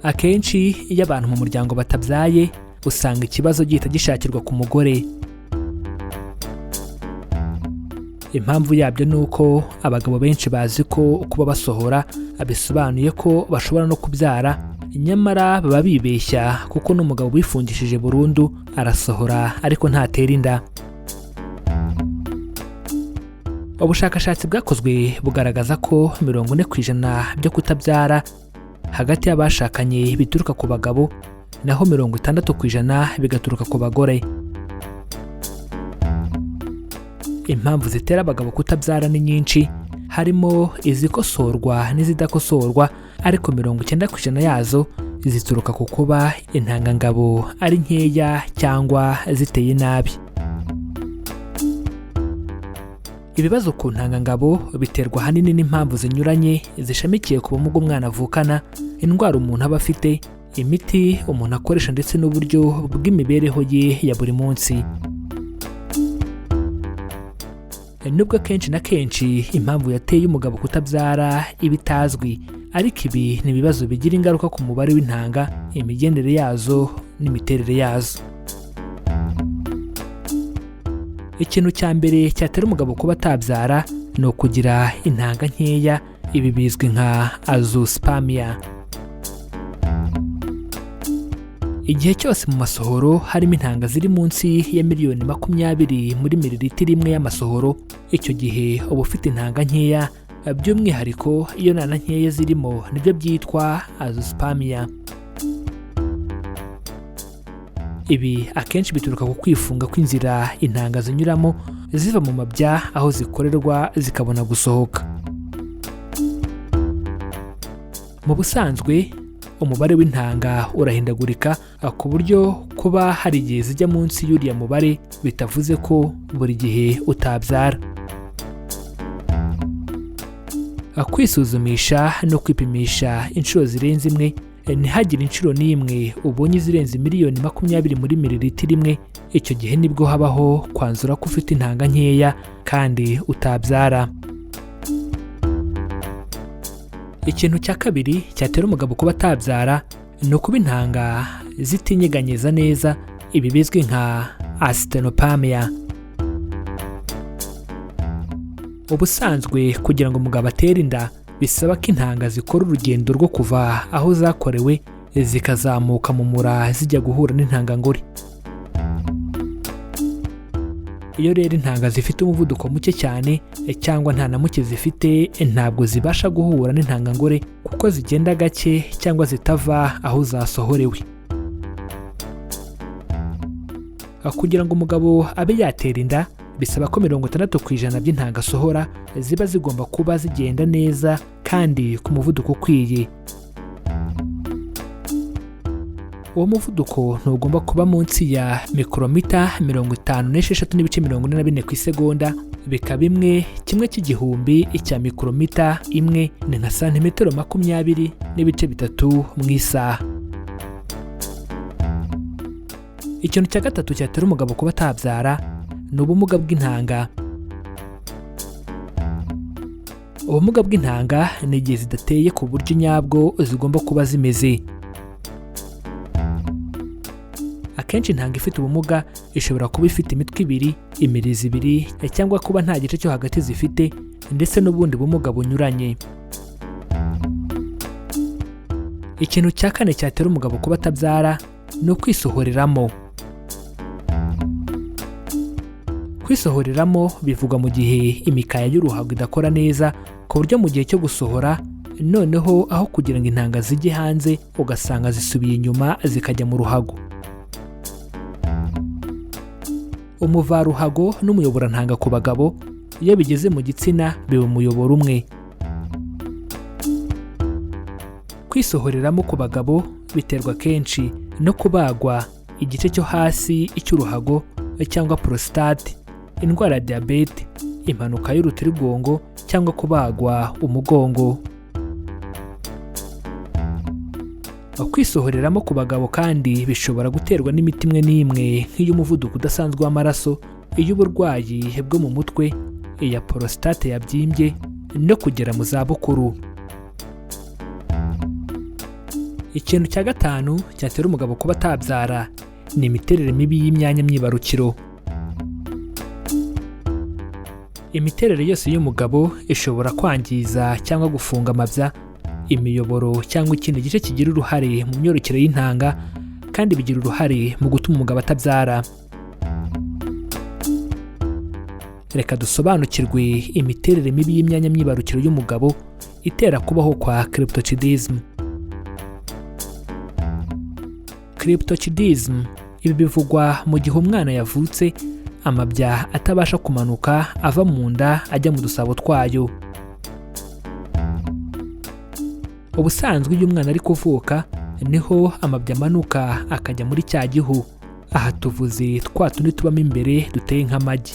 Akenshi iyo abantu mu muryango batabyaye, usanga ikibazo gihita gishakirwa ku mugore. Impamvu yabyo ni uko abagabo benshi bazi ko kuba basohora bisobanuye ko bashobora no kubyara, nyamara baba bibeshya kuko n'umugabo wifungishije burundu arasohora ariko ntatera inda. Ubushakashatsi bwakozwe bugaragaza ko 40% byo kutabyara hagati y'abashakanye bituruka ku bagabo, naho 60% bigaturuka ku bagore. Impamvu zitera abagabo kutabyara ni nyinshi, harimo izikosorwa n'izidakosorwa, ariko 90% yazo zituruka ku kuba intangangabo ari nkeya cyangwa ziteye nabi. Ibibazo ku ntangangabo biterwa ahanini n'impamvu zinyuranye zishamikiye ku bumuga umwana avukana, indwara umuntu aba afite, imiti umuntu akoresha ndetse n'uburyo bw'imibereho ye ya buri munsi. Nubwo akenshi na kenshi impamvu yateye umugabo kutabyara iba itazwi, ariko ibi ni ibibazo bigira ingaruka ku mubare w'intanga, imigendere yazo n'imiterere yazo. Ikintu cya mbere cyatera umugabo kuba atabyara ni ukugira intanga nkeya, ibi bizwi nka azoospermia. Igihe cyose mu masohoro harimo intanga ziri munsi ya 20 miliyoni muri mililitiro imwe y'amasohoro, icyo gihe uba ufite intanga nkeya, by'umwihariko iyo nta na nkeya zirimo nibyo byitwa azoospermia. Ibi akenshi bituruka ku kwifunga kw'inzira intanga zinyuramo ziva mu mabya aho zikorerwa zikabona gusohoka. Mu busanzwe umubare w'intanga urahindagurika ku buryo kuba hari igihe zijya munsi y'uriya mubare bitavuze ko buri gihe utabyara. Kwisuzumisha no kwipimisha inshuro zirenze imwe, ntihagire inshuro n'imwe ubonye izirenze 20 miliyoni muri mililitiro imwe, icyo gihe nibwo habaho kwanzura ko ufite intanga nkeya kandi utabyara. Ikintu cya kabiri cyatera umugabo kuba atabyara ni ukuba intanga zitinyeganyeza neza, ibi bizwi nka asitenopermia. Ubusanzwe kugira ngo umugabo atere inda bisaba ko intanga zikora urugendo rwo kuva aho zakorewe zikazamuka mu mura zijya guhura n'intangangore. Iyo rero intanga zifite umuvuduko muke cyane cyangwa nta na muke zifite, ntabwo zibasha guhura n'intangangore kuko zigenda gake cyangwa zitava aho zasohorewe. Kugira ngo umugabo abe yatera inda bisaba ko 60% by'intanga asohora ziba zigomba kuba zigenda neza kandi ku muvuduko ukwiye. Uwo muvuduko ntugomba kuba munsi ya mikoromita 56.44 ku isegonda, bikaba imwe kimwe cy'igihumbi icya mikoromita imwe ni nka santimetero 20.3 mu isaha. Ikintu cya gatatu cyatera umugabo kuba atabyara ni ubumuga bw'intanga. Ubumuga bw'intanga ni igihe zidateye ku buryo nyabwo zigomba kuba zimeze. Akenshi intanga ifite ubumuga ishobora kuba ifite imitwe ibiri, imirizo ibiri cyangwa kuba nta gice cyo hagati zifite, ndetse n'ubundi bumuga bunyuranye. Ikintu cya kane cyatera umugabo kuba atabyara ni ukwisohoreramo. Kwisohoreramo bivugwa mu gihe imikaya y'uruhago idakora neza, ku buryo mu gihe cyo gusohora noneho aho kugira ngo intanga zijye hanze ugasanga zisubiye inyuma zikajya mu ruhago. Umuvaruhago n'umuyoborantanga ku bagabo iyo bigeze mu gitsina biba umuyoboro umwe. Kwisohoreramo ku bagabo biterwa kenshi no kubagwa igice cyo hasi cy'uruhago cyangwa prostate, indwara ya diyabete, impanuka y'urutirigongo cyangwa kubagwa umugongo. Kwisohoreramo ku bagabo kandi bishobora guterwa n'imiti imwe n'imwe nk'iy'umuvuduko udasanzwe w'amaraso, iy'uburwayi bwo mu mutwe, iya prostate yabyimbye no kugera mu zabukuru. Ikintu cya gatanu cyatera umugabo kuba atabyara ni imiterere mibi y'imyanya myibarukiro. Imiterere yose y'umugabo ishobora kwangiza cyangwa gufunga amabya, imiyoboro cyangwa ikindi gice kigira uruhare mu myororokere y'intanga, kandi bigira uruhare mu gutuma umugabo atabyara. Reka dusobanukirwe imiterere mibi y'imyanya myibarukiro y'umugabo itera kubaho kwa cryptorchidism. Cryptorchidism ibi bivugwa mu gihe umwana yavutse amabya atabasha kumanuka ava mu nda ajya mu dusabo twayo. Ubusanzwe iyo umwana ari kuvuka niho amabya amanuka akajya muri cya gihu. Aha tuvuze twa tundi tubamo imbere duteye nk'amagi.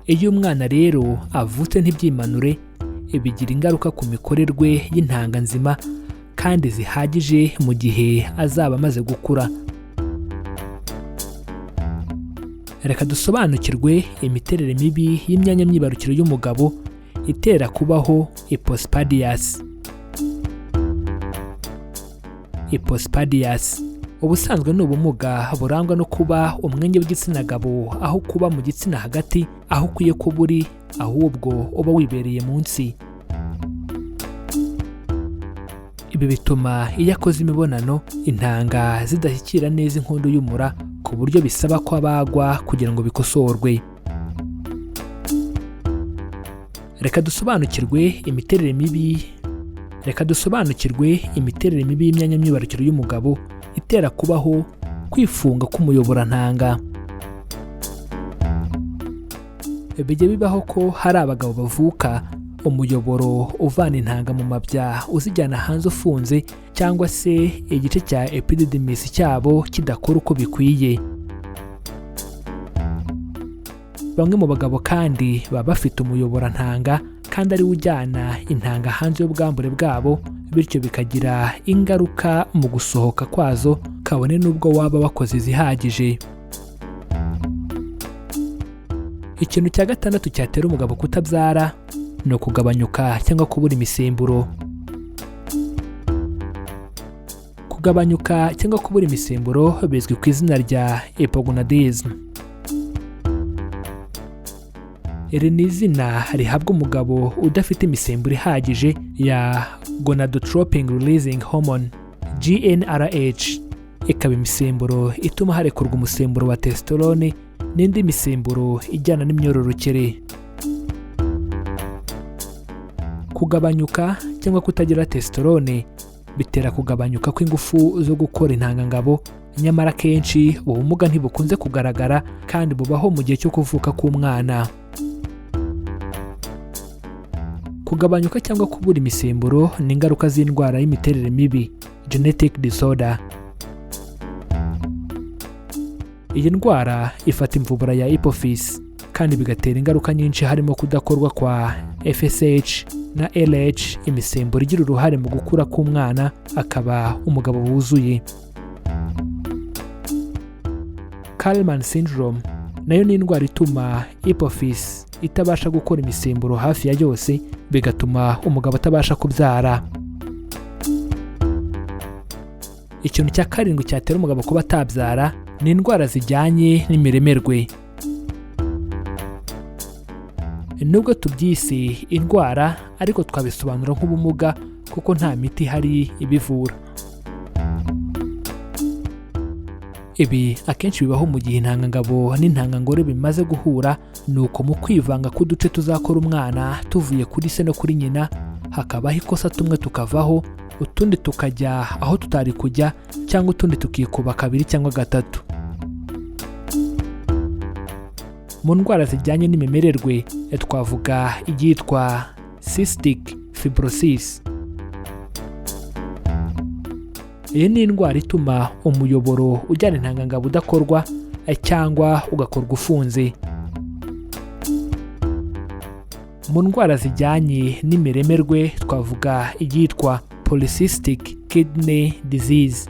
Iyo umwana rero avutse ntibyimanure, bigira ingaruka ku mikorerwe y'intanga nzima kandi zihagije mu gihe azaba amaze gukura. Reka dusobanukirwe imiterere mibi y'imyanya myibarukiro y'umugabo itera kubaho hypospadias. Hypospadias ubusanzwe ni ubumuga burangwa no kuba umwenge w'igitsina gabo aho kuba mu gitsina hagati aho ukwiye kuba uri, ahubwo uba wibereye munsi. Ibi bituma iyo akoze imibonano intanga zidashyikira neza inkondo y'umura, ku buryo bisaba ko abagwa kugira ngo bikosorwe. Reka dusobanukirwe imiterere mibi Reka dusobanukirwe imiterere mibi y'imyanya myibarukiro y'umugabo itera kubaho kwifunga k'umuyoborantanga. Bijya bibaho ko hari abagabo bavuka umuyoboro uvana intanga mu mabya uzijyana hanze ufunze, cyangwa se igice cya epididymis cyabo kidakora uko bikwiye. Bamwe mu bagabo kandi baba bafite umuyoborantanga kandi ariwo ujyana intanga hanze y'ubwambure bwabo, bityo bikagira ingaruka mu gusohoka kwazo kabone n'ubwo waba wakoze izihagije. Ikintu cya gatandatu cyatera umugabo kutabyara ni ukugabanyuka cyangwa kubura imisemburo. Kugabanyuka cyangwa kubura imisemburo bizwi ku izina rya hypogonadism. Iri ni izina rihabwa umugabo udafite imisemburo ihagije ya gonadotropin releasing hormone GnRH, ikaba imisemburo ituma harekurwa umusemburo wa testosterone n'indi misemburo ijyana n'imyororokere. Kugabanyuka cyangwa kutagira testosterone bitera kugabanyuka kw'ingufu zo gukora intangangabo, nyamara akenshi ubumuga ntibukunze kugaragara kandi bubaho mu gihe cyo kuvuka k'umwana. Kugabanyuka cyangwa kubura imisemburo ni ingaruka z'indwara y'imiterere mibi genetic disorder. Iyi ndwara ifata imvubura ya hypophyse kandi bigatera ingaruka nyinshi, harimo kudakorwa kwa FSH na LH, imisemburo igira uruhare mu gukura k'umwana akaba umugabo wuzuye. Kallmann syndrome nayo ni indwara ituma hypophyse itabasha gukora imisemburo hafi ya yose, bigatuma umugabo atabasha kubyara. Ikintu cya karindwi cyatera umugabo kuba atabyara ni indwara zijyanye n'imiremerwe. Nubwo tubyise indwara, ariko twabisobanura nk'ubumuga kuko nta miti ihari ibivura. Ibi akenshi bibaho mu gihe intangangabo n'intangangore bimaze guhura, nuko mu kwivanga k'uduce tuzakora umwana tuvuye kuri se no kuri nyina, hakabaho ikosa tumwe tukavaho, utundi tukajya aho tutari kujya, cyangwa utundi tukikuba kabiri cyangwa gatatu. Mu ndwara zijyanye n'imimererwe twavuga iyitwa cystic fibrosis. Iyi ni indwara ituma umuyoboro ujyana intangangabo udakorwa cyangwa ugakorwa ufunze. Mu ndwara zijyanye n'imiremerwe twavuga iyitwa polycystic kidney disease.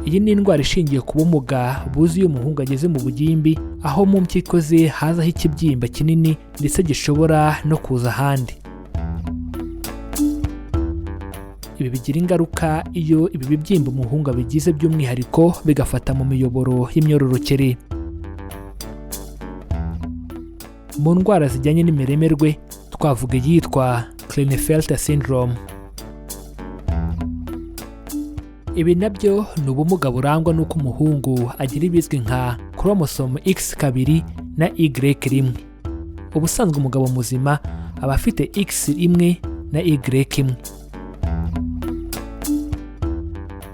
Iyi ni indwara ishingiye ku bumuga buzi iyo umuhungu ageze mu bugimbi, aho mu mpyiko ze hazaho ikibyimba kinini ndetse gishobora no kuza ahandi. Ibi bigira ingaruka iyo ibi bibyimba umuhungu abigize, by'umwihariko bigafata mu miyoboro y'imyororokere. Mu ndwara zijyanye n'imiremerwe twavuga iyitwa Klinefelter syndrome. Ibi nabyo ni ubumuga burangwa n'uko umuhungu agira ibizwi nka chromosome X2 na Y1. Ubusanzwe umugabo muzima aba afite X1 na Y1.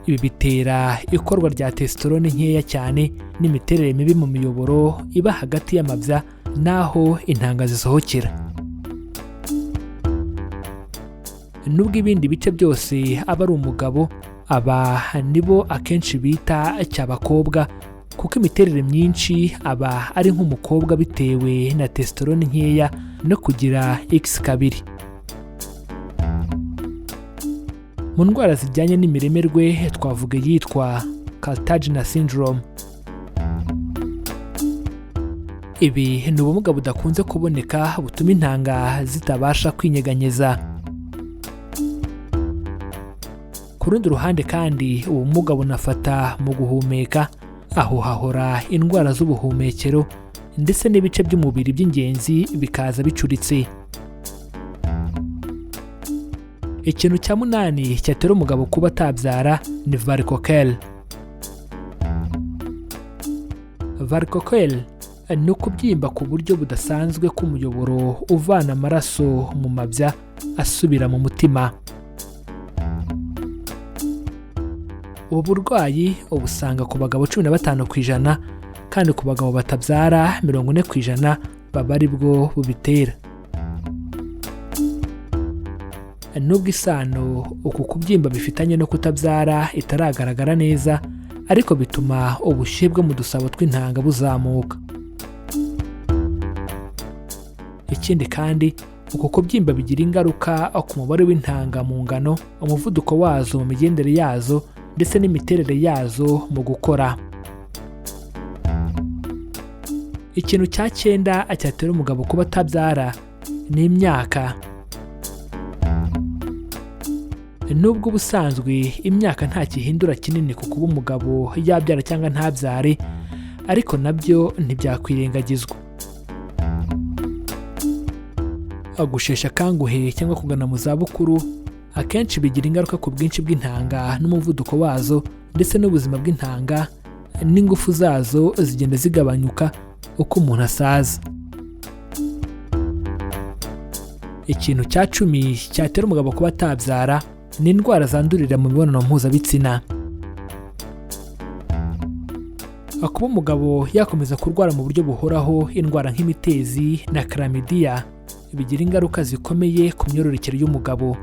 Ibi bitera ikorwa rya testosterone nkeya cyane n'imiterere mibi mu miyoboro iba hagati y'amabya n'aho intanga zisohokera. Nubwo ibindi bice byose aba ari umugabo, aba nibo akenshi bita cyabakobwa, kuko imiterere myinshi aba ari nk'umukobwa bitewe na testosterone nkeya no kugira X2. Mu ndwara zijyanye n'imiremerwe twavuga iyitwa Kartagener syndrome. Ibi ni ubumuga budakunze kuboneka butuma intanga zitabasha kwinyeganyeza. Ku rundi ruhande kandi ubumuga bunafata mu guhumeka, aho hahora indwara z'ubuhumekero ndetse n'ibice by'umubiri by'ingenzi bikaza bicuritse. Ikintu cya munani cyatera umugabo kuba atabyara ni varicocele. Varicocele ni ukubyimba ku buryo budasanzwe k'umuyoboro uvana amaraso mu mabya asubira mu mutima. Ubu burwayi ubusanga ku bagabo 15%, kandi ku bagabo batabyara 40% baba ari bwo bubitera. Nubwo isano uku kubyimba bifitanye no kutabyara itaragaragara neza, ariko bituma ubushyuhe bwo mu dusabo tw'intanga buzamuka. Ikindi kandi uku kubyimba bigira ingaruka ku mubare w'intanga mu ngano, umuvuduko wazo mu migendere yazo ndetse n'imiterere yazo mu gukora. Ikintu cya cyenda cyatera umugabo kuba atabyara ni imyaka. Nubwo ubusanzwe imyaka nta gihindura kinini ku kuba umugabo yabyara cyangwa ntabyare, ariko nabyo ntibyakwirengagizwa. Gushesha akanguhe cyangwa kugana mu zabukuru akenshi bigira ingaruka ku bwinshi bw'intanga n'umuvuduko wazo, ndetse n'ubuzima bw'intanga n'ingufu zazo zigenda zigabanyuka uko umuntu asaza. Ikintu cya 10 cyatera umugabo kuba atabyara ni indwara zandurira mu mibonano mpuzabitsina. Kuba umugabo yakomeza kurwara mu buryo buhoraho indwara nk'imitezi na chlamydia bigira ingaruka zikomeye ku myororokere y'umugabo.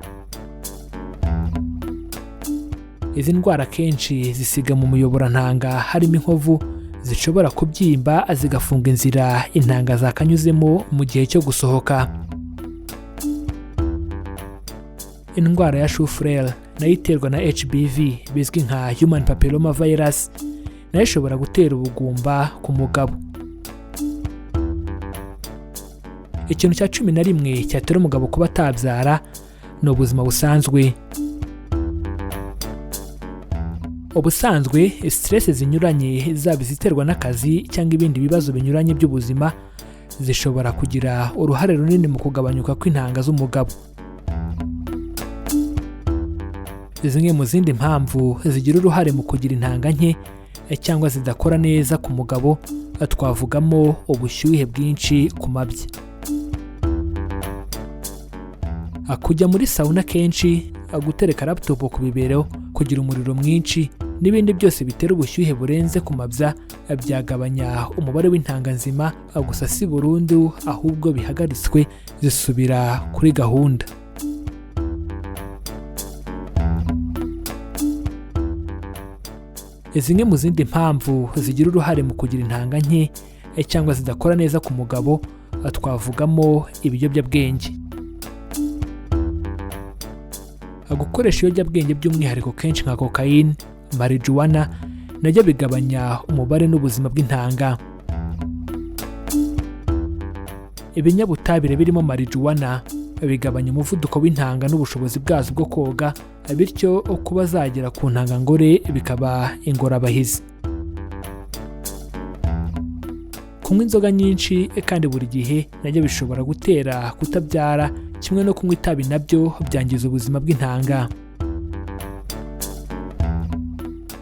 Izi ndwara kenshi zisiga mu muyoborantanga harimo inkovu zishobora kubyimba zigafunga inzira intanga zakanyuzemo mu gihe cyo gusohoka. Indwara ya Shufurere nayo iterwa na HBV bizwi nka Human Papilloma Virus, nayo ishobora gutera ubugumba ku mugabo. Ikintu cya 11 cyatera umugabo kuba atabyara ni ubuzima busanzwe. Ubusanzwe stress zinyuranye zaba iziterwa n'akazi cyangwa ibindi bibazo binyuranye by'ubuzima zishobora kugira uruhare runini mu kugabanyuka kw'intanga z'umugabo. Zimwe mu zindi mpamvu zigira uruhare mu kugira intanga nke cyangwa zidakora neza ku mugabo twavugamo ubushyuhe bwinshi ku mabya. Kujya muri sauna kenshi, gutereka laptop ku bibero, kugira umuriro mwinshi n'ibindi byose bitera ubushyuhe burenze ku mabya byagabanya umubare w'intanga nzima, gusa si burundu ahubwo bihagaritswe zisubira kuri gahunda. Zimwe mu zindi mpamvu zigira uruhare mu kugira intanga nke cyangwa zidakora neza ku mugabo twavugamo ibiyobyabwenge. Gukoresha ibiyobyabwenge by'umwihariko kenshi nka cocaine, marijuana nabyo bigabanya umubare n'ubuzima bw'intanga. Ibinyabutabire birimo marijuana Bigabanya umuvuduko w'intanga n'ubushobozi bwazo bwo koga, bityo kuba zagera ku ntangangore bikaba ingorabahizi. Kunywa inzoga nyinshi kandi buri gihe nabyo bishobora gutera kutabyara, kimwe no kunywa itabi nabyo byangiza ubuzima bw'intanga.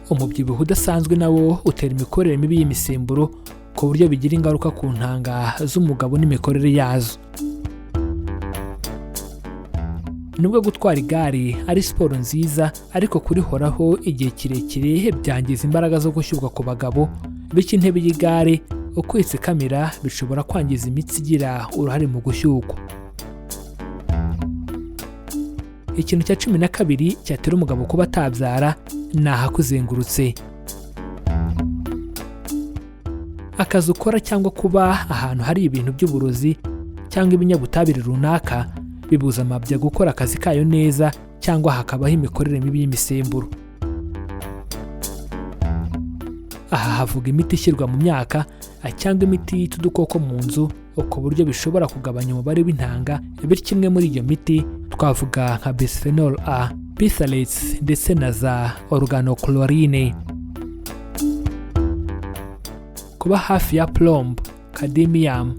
Umubyibuho udasanzwe nawo utera imikorere mibi y'imisemburo ku buryo bigira ingaruka ku ntanga z'umugabo n'imikorere yazo. Nubwo gutwara igare ari siporo nziza, ariko kurihoraho igihe kirekire byangiza imbaraga zo gushyuka ku bagabo, bityo intebe y'igare uko itsikamira bishobora kwangiza imitsi igira uruhare mu gushyukwa. Ikintu cya 12 cyatera umugabo kuba atabyara ni ahakuzengurutse. Akazi ukora cyangwa kuba ahantu hari ibintu by'uburozi cyangwa ibinyabutabire runaka bibuza amabya gukora akazi kayo neza, cyangwa hakabaho imikorere mibi y'imisemburo. Aha havuga imiti ishyirwa mu myaka cyangwa imiti yica udukoko mu nzu, ku buryo bishobora kugabanya umubare w'intanga. Bityo imwe muri iyo miti twavuga nka bisphenol A, phthalates ndetse na za organochlorine. Kuba hafi ya plomb, cadmium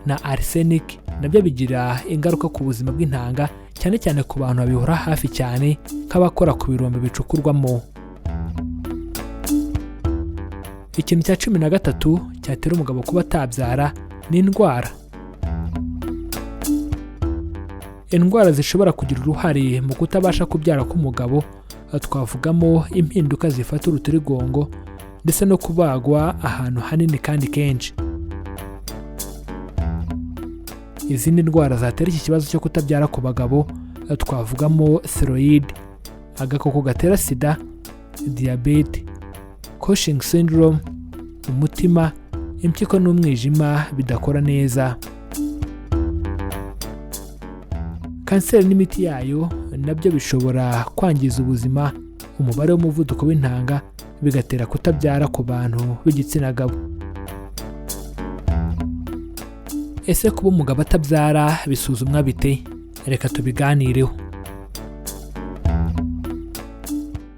na arsenic nabyo bigira ingaruka ku buzima bw'intanga, cyane cyane ku bantu babihora hafi cyane nk'abakora ku birombe bicukurwamo. Ikintu cya 13 cyatera umugabo kuba atabyara ni indwara. Indwara zishobora kugira uruhare mu kutabasha kubyara k'umugabo twavugamo impinduka zifata urutirigongo ndetse no kubagwa ahantu hanini kandi kenshi. Izindi ndwara zatera iki kibazo cyo kutabyara ku bagabo twavugamo thyroid, agakoko gatera sida, diyabete, Cushing syndrome, umutima, impyiko n'umwijima bidakora neza. Kanseri n'imiti yayo nabyo bishobora kwangiza ubuzima, umubare w'umuvuduko w'intanga, bigatera kutabyara ku bantu b'igitsina gabo. Ese kuba umugabo atabyara bisuzumwa bite? Reka tubiganireho.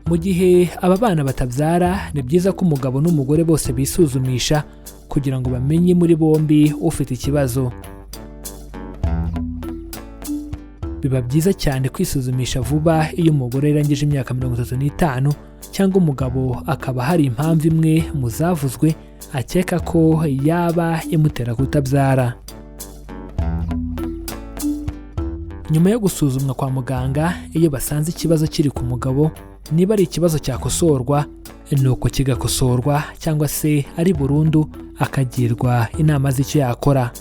Mu gihe aba bana batabyara, ni byiza ko umugabo n'umugore bose bisuzumisha kugira ngo bamenye muri bombi ufite ikibazo. Biba byiza cyane kwisuzumisha vuba iyo umugore yarangije imyaka 35 cyangwa umugabo akaba hari impamvu imwe mu zavuzwe akeka ko yaba imutera kutabyara. Nyuma yo gusuzumwa kwa muganga, iyo basanze ikibazo kiri ku mugabo, niba ari ikibazo cyakosorwa nuko kigakosorwa, cyangwa se ari burundu akagirwa inama z'icyo yakora.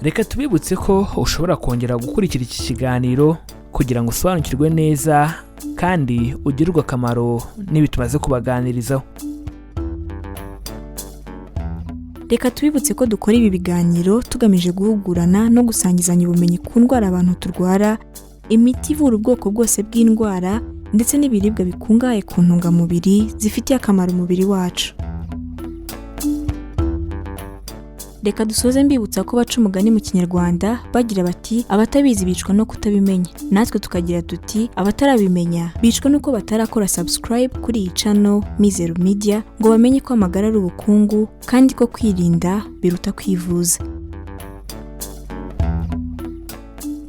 Reka tubibutse ko ushobora kongera gukurikira iki kiganiro kugira ngo usobanukirwe neza kandi ugirirwe akamaro n'ibi tumaze kubaganirizaho. Reka tubibutse ko dukora ibi biganiro tugamije guhugurana no gusangizanya ubumenyi ku ndwara abantu turwara, imiti ivura ubwoko bwose bw'indwara ndetse n'ibiribwa bikungahaye ku ntungamubiri zifitiye akamaro umubiri wacu. Reka dusoze mbibutsa ko baca umugani mu Kinyarwanda bagira bati abatabizi bicwa no kutabimenya, natwe tukagira tuti abatarabimenya bicwa nuko batarakora subscribe kuri iyi channel Mizero Media ngo bamenye ko amagara ari ubukungu kandi ko kwirinda biruta kwivuza.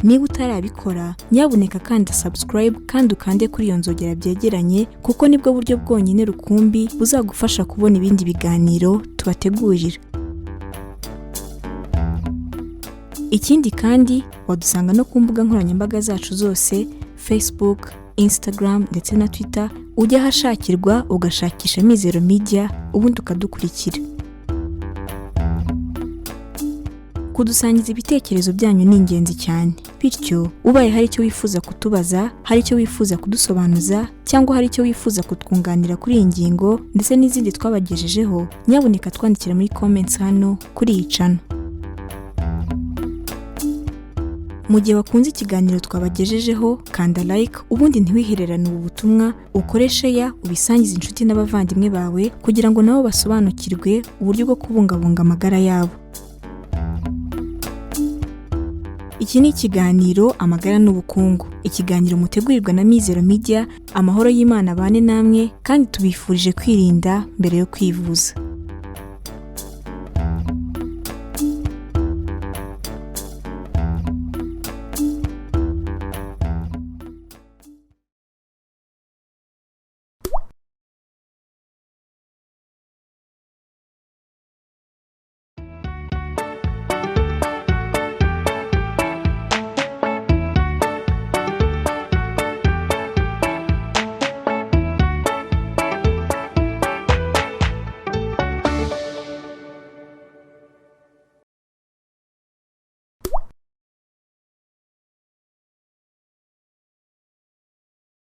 Niba utarabikora nyabuneka kanda subscribe kandi ukande kuri iyo nzogera byegeranye, kuko nibwo buryo bwonyine rukumbi buzagufasha kubona ibindi biganiro tubategurira. Ikindi kandi wadusanga no ku mbuga nkoranyambaga zacu zose Facebook, Instagram ndetse na Twitter, ujya ahashakirwa ugashakisha Mizero Media ubundi ukadukurikira. Kudusangiza ibitekerezo byanyu ni ingenzi cyane, bityo ubaye hari icyo wifuza kutubaza, hari icyo wifuza kudusobanuza cyangwa hari icyo wifuza kutwunganira kuri iyi ngingo ndetse n'izindi twabagejejeho, nyabuneka twandikira muri comments hano kuri iyi channel. Mu gihe wakunze ikiganiro twabagejejeho, kanda like ubundi ntiwihererane ubu butumwa, ukoreshe ya ubisangize inshuti n'abavandimwe bawe kugira ngo nabo basobanukirwe uburyo bwo kubungabunga amagara yabo. Iki ni ikiganiro Amagara n'Ubukungu, ikiganiro mutegurirwa na Mizero Media. Amahoro y'Imana abane namwe, kandi tubifurije kwirinda mbere yo kwivuza.